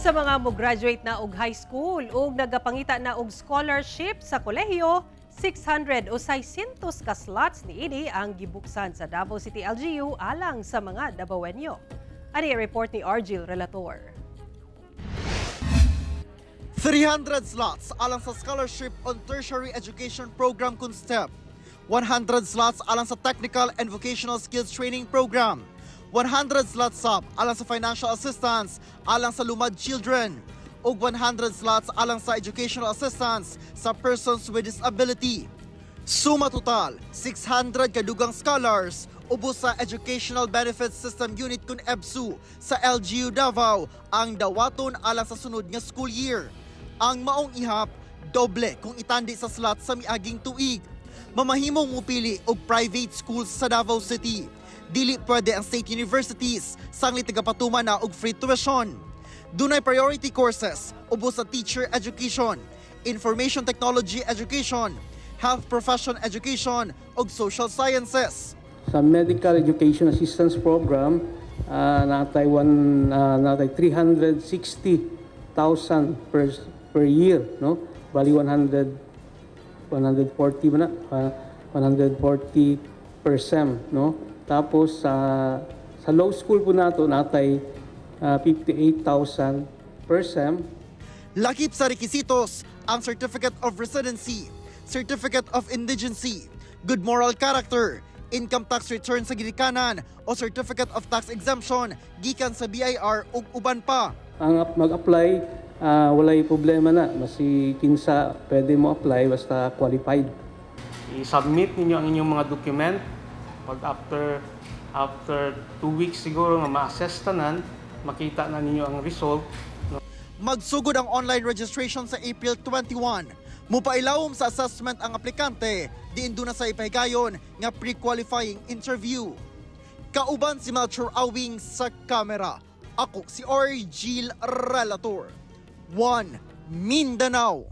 Sa mga mo-graduate na og high school ug nagapangita na og scholarship sa kolehiyo, 600 o 600 ka slots niini ang gibuksan sa Davao City LGU alang sa mga Dabawenyo. Ani report ni Argil Relator. 300 slots alang sa Scholarship on Tertiary Education Program kun STEP. 100 slots alang sa Technical and Vocational Skills Training Program. 100 slots sab alang sa financial assistance alang sa Lumad children ug 100 slots alang sa educational assistance sa persons with disability. Suma total, 600 kadugang scholars ubos sa Educational Benefits System Unit kun EBSU sa LGU Davao ang dawaton alang sa sunod nga school year. Ang maong ihap, doble kung itandi sa slot sa miaging tuig. Mamahimong mupili og private schools sa Davao City. Dili pwede ang state universities sanglit nagapatuman na og free tuition. Dunay priority courses ubos sa teacher education, information technology education, health profession education ug social sciences. Sa Medical Education Assistance Program, natay 360,000 per year, no? Bali 100 140 ba na? 140 per sem, no? Tapos sa law school po nato natay 58,000 per sem. Lakip sa rekisitos ang Certificate of Residency, Certificate of Indigency, Good Moral Character, Income Tax Return sa ginikanan o Certificate of Tax Exemption gikan sa BIR ug uban pa. Ang mag-apply, walay problema na. Masi kinsa pwede mo apply basta qualified. I-submit ninyo ang inyong mga document. Pag after after 2 weeks siguro nga ma-assess tanan, makita na ninyo ang result. Magsugod ang online registration sa April 21. Mupailawom sa assessment ang aplikante, diin duna say ipahigayon nga pre-qualifying interview. Kauban si Melchor Awing sa kamera. Ako si Argil Relator. 1 Mindanao.